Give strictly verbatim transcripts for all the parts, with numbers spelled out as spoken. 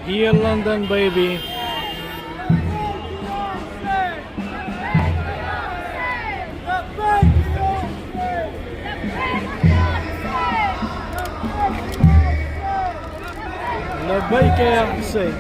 Here London, baby. لبيك يا حسين.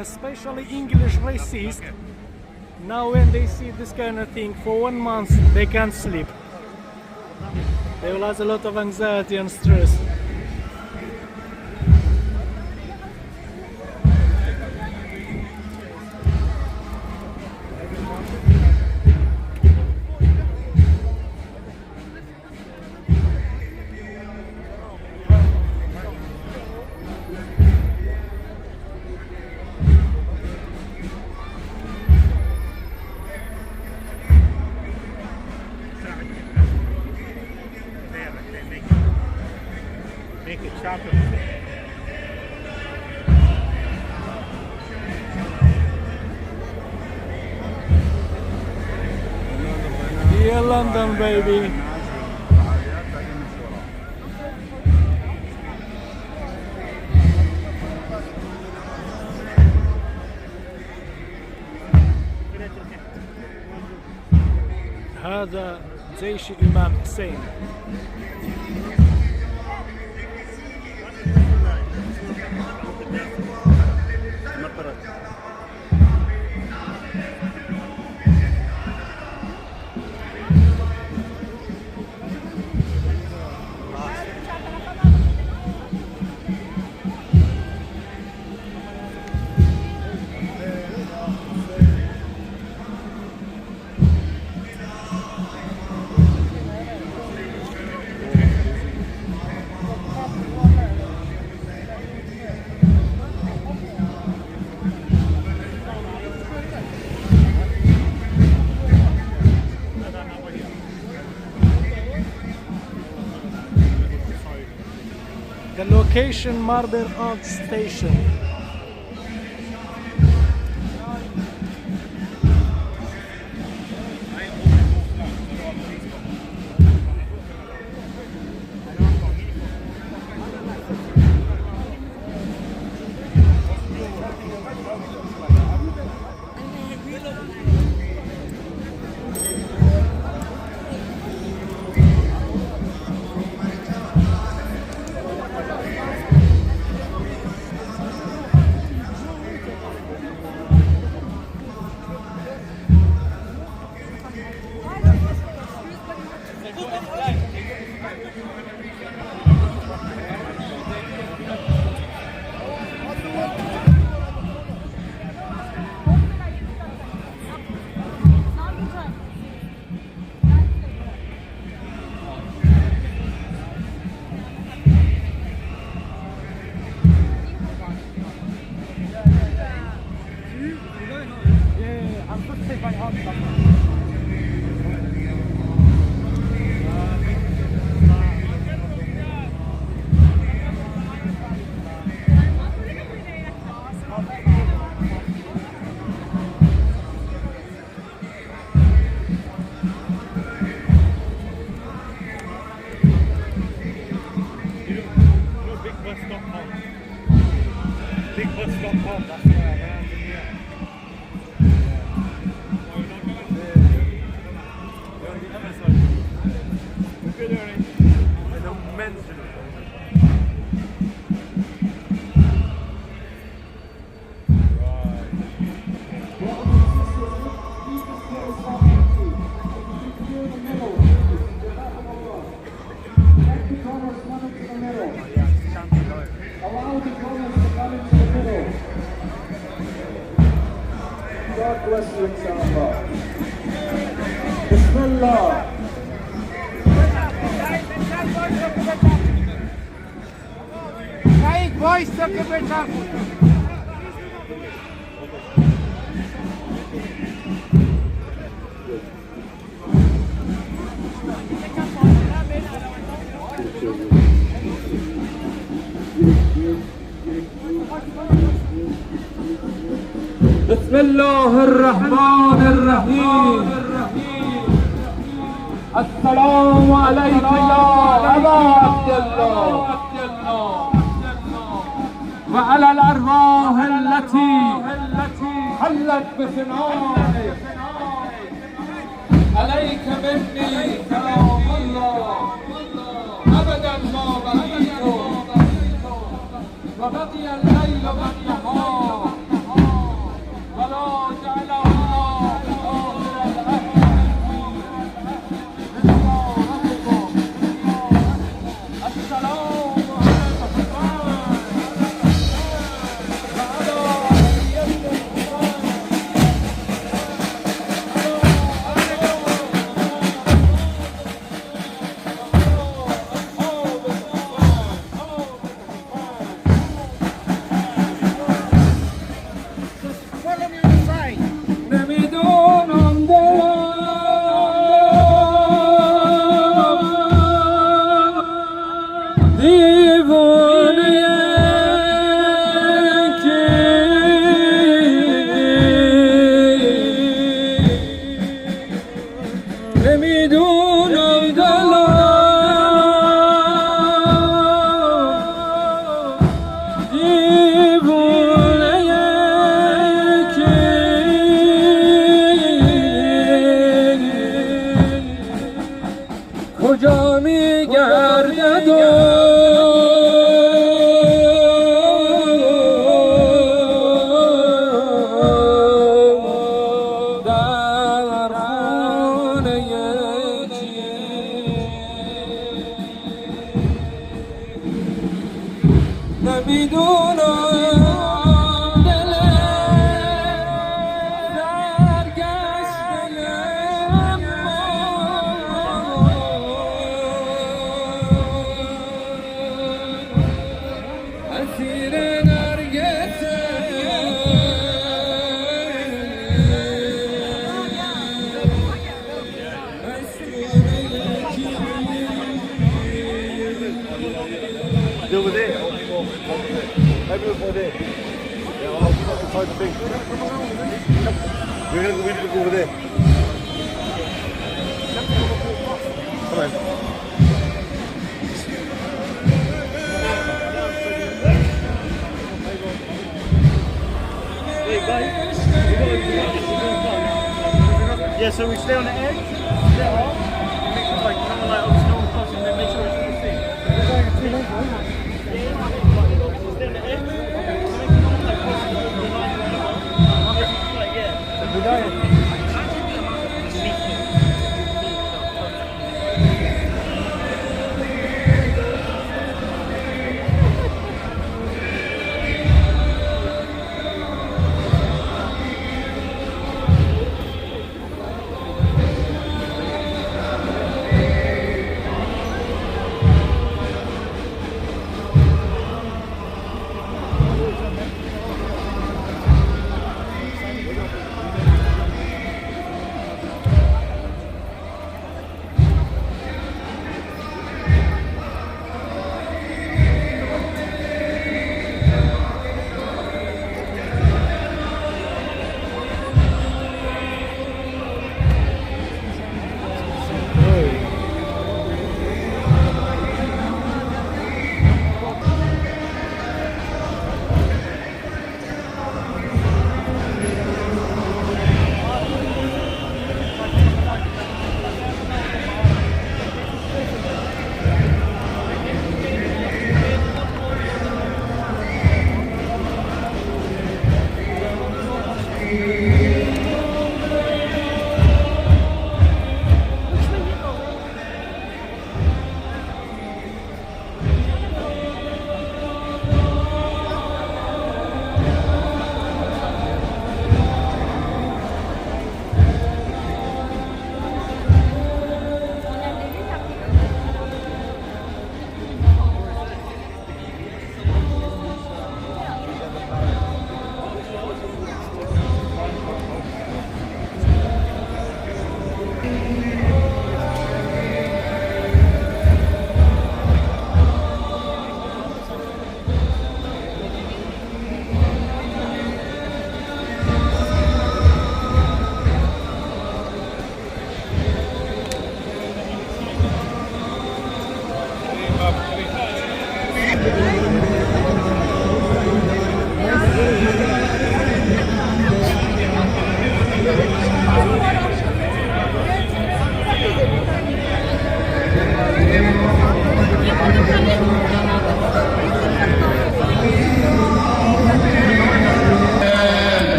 Especially English racist. Now when they see this kind of thing for one month, they can't sleep. They will have a lot of anxiety and stress. Make it chocolate. Dear London, baby. هذا جيش الإمام حسين. The location, Marble Arch Station. Big bus stop home. Big bus stop home. That's where I am. God bless you, inshallah. Bismillah. Said, boys, take a better. بسم الله الرحمن الرحيم. السلام عليك يا أبا عبد الله وعلى الأرواح التي حلت بفنائك. عليك مني سلام الله أبدا ما بقيت وبقي الليل والنهار ولا جعله الله آخر العهد مني. Follow me on the side. نمی‌دونم دلم دیوانه‌یه که نمی‌دونم دلم دیوانه‌یه که کجا می‌گردد و در خانهٔ چی؟ نمی‌دونم دل سرگشتهٔ ما اسیر نرگسه. Over there. Maybe over there. Yeah, I'll, I'll try the thing. We're gonna, we need to go over there. Come on. Yeah, so we stay on the edge, stay off, and make sure, like, kinda, like, obviously no one close, and then make sure it's on the thing.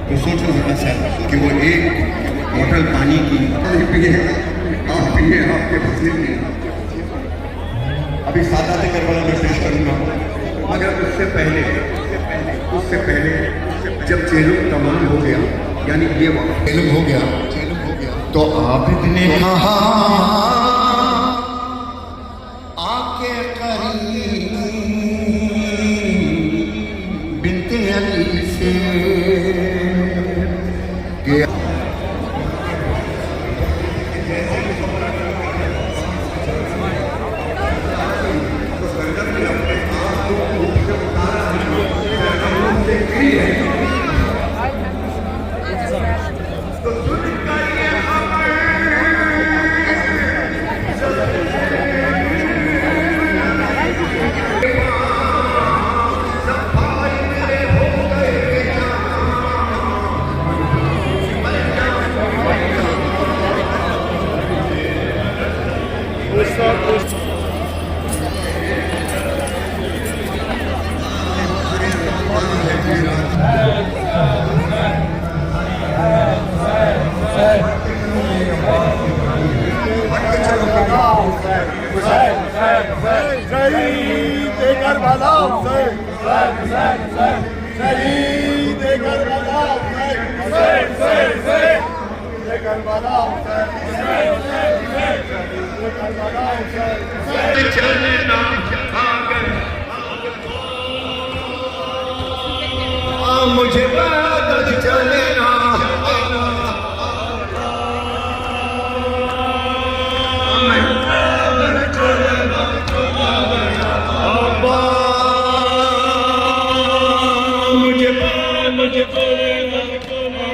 तो सोचो जरा सर कि वो एक बोतल पानी की, पानी पिए, आप पिए, आपके वजीर ने। अभी सादात करबला मैं पेश करूंगा, मगर उससे पहले, उससे पहले जब चेहलुम तमाम हो गया, यानी ये वक्त चेहलुम हो गया, तो आबिद ने कहा, आके करीब बिनते अली से कि شہید کربلا حسین، شہید کربلا حسین، شہید کربلا حسین۔ مجھے پیدل چلنا، مجھے پیدل چلنا۔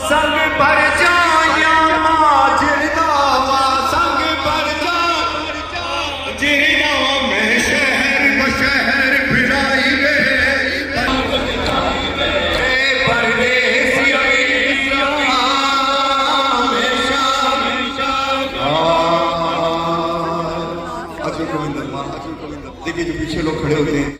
سنگ بھر جایا ماجر دا، سنگ بھر جایا جیڑھا میں شہر بشہر پھرائی وے۔ اے پردیسی ہمیشہ، ہمیشہ۔ اجو گووند، اجو گووند۔ دیکھیے جو پیچھے لوگ کھڑے ہوتے ہیں۔